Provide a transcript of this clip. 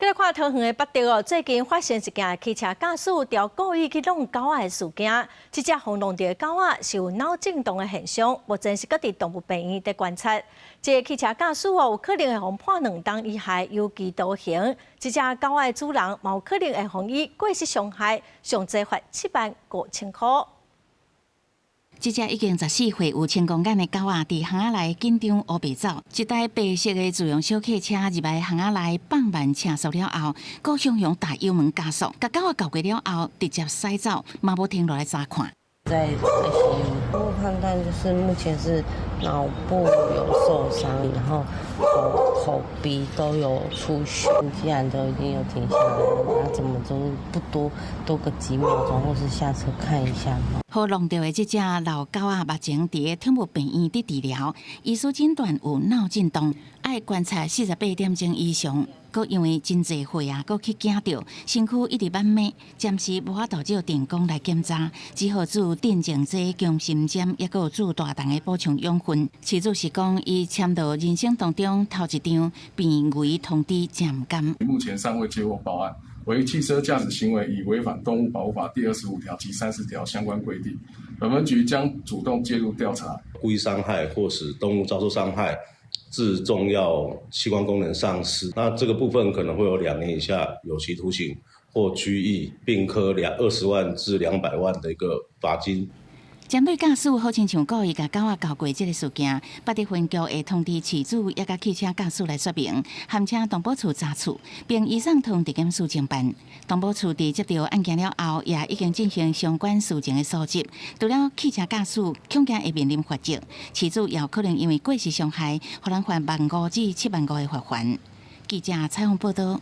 來看桃園的八德哦，最近發生一件汽車駕駛著故意去挵狗仔的事件。這隻予挵著的狗仔是有腦震盪的現象，目前是閣佇動物病院佇觀察。這个汽車駕駛哦，有可能會予判2冬以下有期徒刑。這隻狗仔的主人嘛有可能會予以過失傷害，上濟罰7萬5千箍。這隻已經14歲有青光眼的狗仔，佇巷仔內緊張烏白走。一台白色的自用小客車入來巷仔內放慢車速了後，閣雄雄踏油門加速，共狗仔鉤過了後，直接駛走，嘛無停落來查看。在 ICU，初步判斷就是目前是腦部有受傷，然後口口鼻都有出血。既然都已經有停下來了，那怎麼都不多多個幾秒鐘，或是下車看一下嗎？予挵著的這隻老狗仔，目前佇個寵物病院佇治療，醫師診斷有腦震盪，愛觀察48點鐘以上。閣因為真濟歲啊，閣去驚著，身軀一直慢慢，暫時無法度照電光來檢查，只好注鎮靜劑、強心針，抑閣有注大量的補充養分。飼主是講，伊簽到人生當中頭一張病危通知，真毋甘。目前尚未接獲報案，為汽車駕駛行為已違反動物保護法第25條及30條相關規定，本分局將主動介入調查。故意傷害或使動物遭受傷害，致重要器官功能喪失，那這個部分可能會有2年以下有期徒刑或拘役，並科20萬至200萬的一個罰金。針對駕駛好親像故意共狗仔鉤過這个事件，八德分局會通知飼主抑佮汽車駕駛來說明，函請動保處查處，並移送桃園地檢署偵辦。動保處佇接到案件了後，也已經進行相關事證的蒐集。除了汽車駕駛恐驚會面臨罰則，飼主也有可能因為過失傷害，予人罰1萬5至7萬5的罰鍰。記者採訪報導。